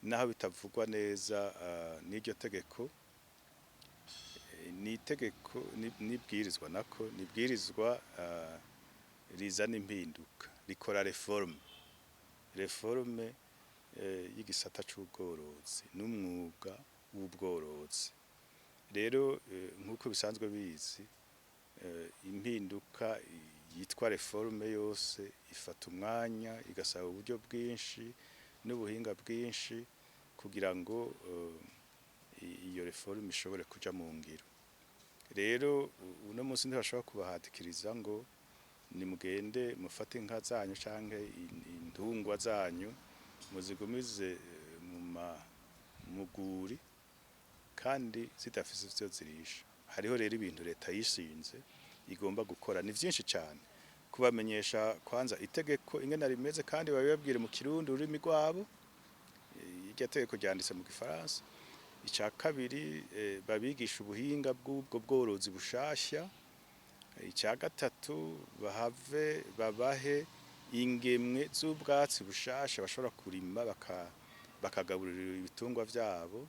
Naho bitavugwa neza n'iryo tegeko, ni itegeko n'ibwirizwa, nako nibwirizwa rizana impinduka, rikora réforme y'igisata c'ubworozi n'umwuga w'ubworozi. Rero nk'uko bisanzwe bizi, impinduka yitwa réforme yose ifata umwanya, igasaba uburyo bwinshi n'ubuhinga bwinshi kugira ngo iyo réforme ishobore kuja mu ngiro. Rero uno munsi ntibashobora kubahatikiriza ngo nimugende mufate inka zanyu canke intungwa zanyu muzigumize mu rwuri kandi zidafise ivyo zirisha. Hariho rero ibintu leta yishinze igomba gukora, ni vyinshi cane: kubamenyesha kwanza itegeko ingene rimeze, kandi babibabwire mu Kirundi, ururimi rwabo. Iryo tegeko ryanditse mu Gifaransa. Ica kabiri, babigisha ubuhinga bw'ubwo bworozi bushasha. Icya gatatu, bahave babahe ingemwe z'ubwatsi bushasha bashobora kurima bakagaburira ibitungwa vyabo,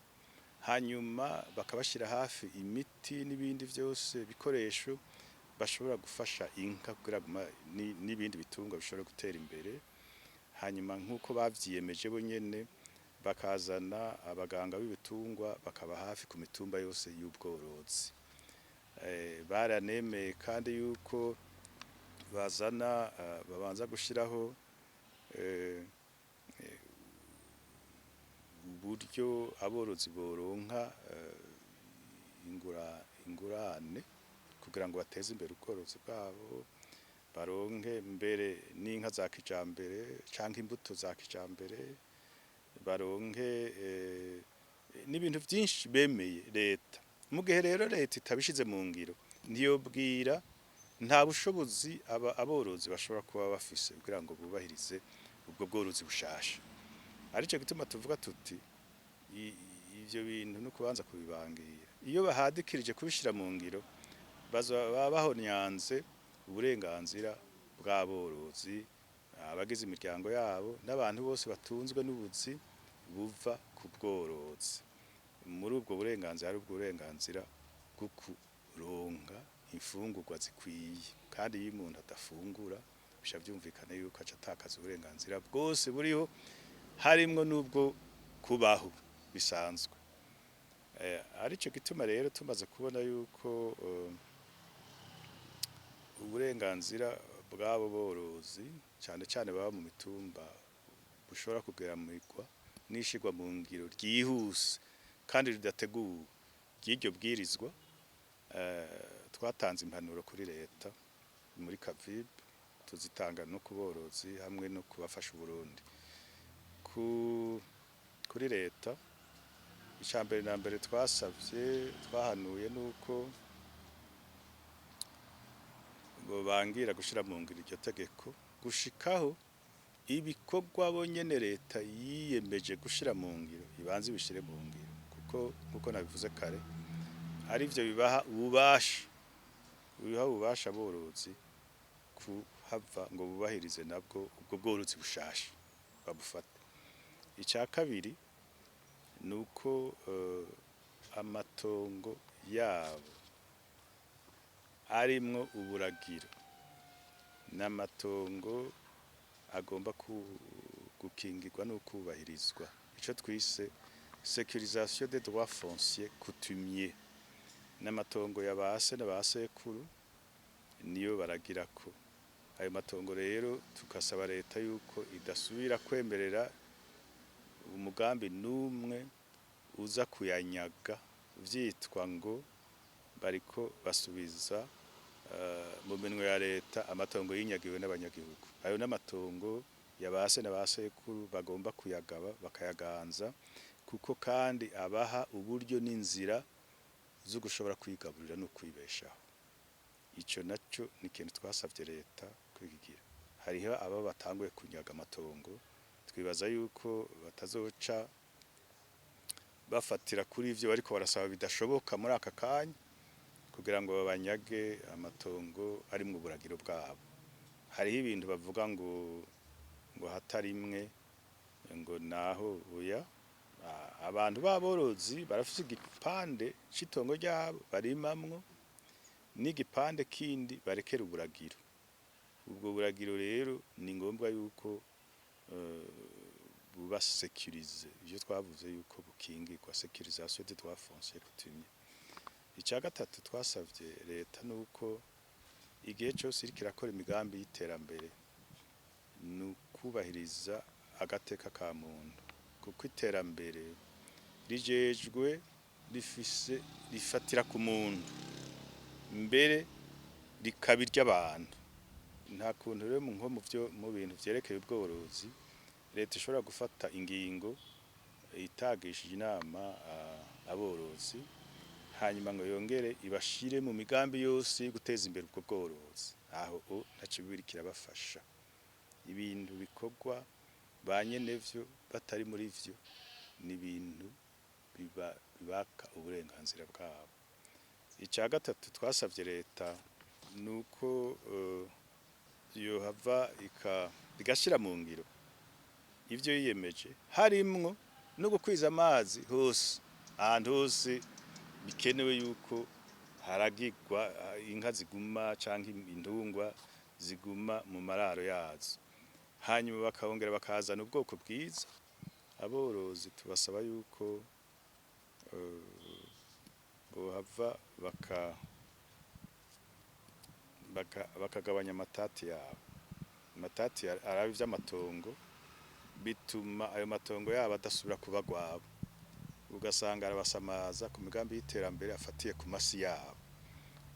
hanyuma bakabashyira hafi imiti n'ibindi byose bikoresho bashobora gufasha inka kugira ngo n'ibindi bitungwa bishobora gutera imbere. Hanyuma, nk'uko bavyiyemeje bo nyene, bakazana abaganga b'ibitungwa bakaba hafi ku mitumba yose y'ubworozi. Baranemeye kandi yuko bazana babanza gushiraho uburyo aborozi boronka ingurane kugira ngo bateze imbere ubworozi bwabo, baronke mbere n'inka za kijambere canke imbuto za kijambere, baronke n'ibintu vyinshi bemeye leta. Mu gihe rero leta itabishize mu ngiro, ntiyobwira, nta bushobozi aba aborozi bashobora kuba bafise kugira ngo bubahirize ubwo bworozi bushasha. Arico gituma tuvuga tuti ivyo bintu no kubanza kubibangira. Iyo bahadikirije kubishira mu ngiro, bazoba bahonyanze uburenganzira bw'aborozi, abagize imiryango yabo n'abantu bose batunzwe n'ubuzi buva ku bworozi. Muri ubwo burenganzira hari ubwo burenganzira bwo kuronka imfungurwa zikwiye, kandi iyo umuntu adafungura bica vyumvikana yuko aca atakaza uburenganzira bwose buriho, harimwo n'ubwo kubaho bisanzwe. Arico gituma rero tumaze kubona yuko uburenganzira bw'abo borozi, cane cane baba mu mitumba, bushobora kugeramigwa n'ishirwa mu ngiro ryihuse kandi ridateguwe ry'iryo bwirizwa, twatanze impanuro kuri leta muri CAVIB, tuzitanga no ku borozi hamwe no kubafasha Uburundi. Kuri leta, icya mbere na mbere twasavye, twahanuye, nuko bobangira gushira mu ngiro iryo tegeko gushikaho ibikorwa bo nyene leta yiyemeje gushira mu ngiro ibanze ibishire mu ngiro, kuko nkuko nabivuze kare, ari byo bibaha ububasha, biha ububasha aborozi kuhava ngo bubahirize nabwo ubwo bworozi bushasha babufate. Icya kabiri ni uko amatongo yabo arimwo uburagiro n'amatongo agomba gukingirwa no kubahirizwa, ico twise sécurisation des droits fonciers coutumiers. N'amatongo ya base na ba sekuru niyo baragirako. Ayo matongo rero tukasaba leta yuko idasubira kwemerera umugambi n'umwe uza kuyanyaga vyitwa ngo bariko basubiza mu minwe ya leta amatongo yinyagiwe n'abanyagihugu. Ayo n'amatongo ya base na ba sekuru, bagomba kuyagaba bakayaganza, kuko kandi abaha uburyo n'inzira zo gushobora kwigaburira no kwibeshaho. Ico naco ni ikintu twasavye leta kwigira. Hariho aba batanguye kunyaga amatongo, twibaza yuko batazoca bafatira kuri ivyo bariko barasaba bidashoboka muri aka kanya kugira ngo babanyage amatongo ari mu buragiro bwabo. Hariho ibintu bavuga ngo hatarimwe ngo naho oya. Abantu b'aborozi barafise igipande c'itongo ryabo barimamwo n'igipande kindi barekera uburagiro. Ubwo buragiro rero ni ngombwa yuko buba sécurisé, ivyo twavuze yuko bukingirwa, sécurisation des droits fonciers coutumiers. Ica gatatu twasavye leta nuko igihe cose iriko irakora imigambi y'iterambere ni ukubahiriza agateka ka muntu, kuko iterambere rijejwe rifise rifatira ku muntu, mbere rikaba iry'abantu. Nta kuntu rero nko mu vyo mu bintu vyerekeye ubworozi leta ishobora gufata ingingo itagishije inama aborozi, hanyuma ngo yongere ibashire mu migambi yose yo guteza imbere ubwo bworozi. Aho ntaco biba biriko irabafasha. Ibintu bikorwa ba nyenevyo batari muri vyo ni ibintu bibaka uburenganzira bwabo. Ica gatatu twasavye leta nuko yohava igashira mu ngiro ivyo yiyemeje, harimwo no gukwiza amazi hose, ahantu hose bikenewe yuko haragirwa inka ziguma canke intungwa ziguma mu mararo yazo, hanyuma bakongera bakazana ubwoko bwiza. Aborozi tubasaba yuko bohava bakagabanya amatati yabo. Amatati araba ivy'amatongo bituma ayo matongo yabo adasubira kuba gwabo, ugasanga arabasamaza ku migambi y'iterambere afatiye ku masi yabo.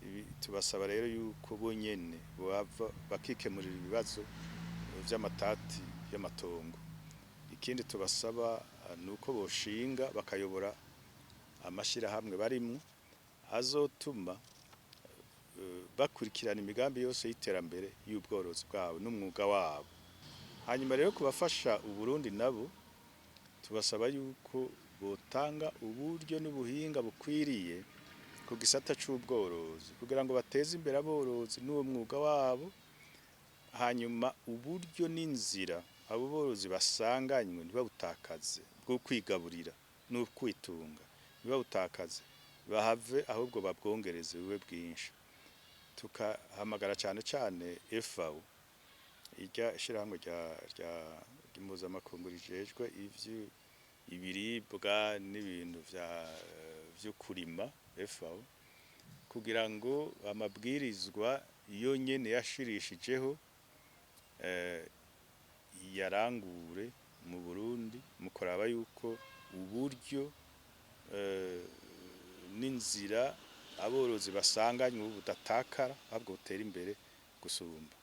Ibi tubasaba rero yuko bonyene bohava bakikemurira ibibazo vy'amatati y'amatongo. Ikindi tubasaba nuko boshinga bakayobora amashirahamwe barimwo azotuma bakurikirana imigambi yose y'iterambere y'ubworozi bwabo n'umwuga wabo. Hanyuma rero kubafasha Uburundi nabo tubasaba yuko botanga uburyo n'ubuhinga bukwiriye ku gisata c'ubworozi kugira ngo bateze imbere aborozi n'uwo mwuga wabo, hanyuma uburyo n'inzira abo borozi basanganywe ntibabutakaze bwo kwigaburira n'ukwitunga, ntibabutakaze, bahave ahubwo babwongereze bube bwinshi. Tukahamagara cane cane FAO, irya shirahamwe rya mpuzamakungu rijejwe ivyo ibiribwa n'ibintu vyo kurima, FAO, kugira ngo amabwirizwa yo nyene yashirishijeho yarangure mu Burundi, mu kuraba yuko uburyo n'inzira aborozi basanganywe budatakara, ahubwo butera imbere gusumba.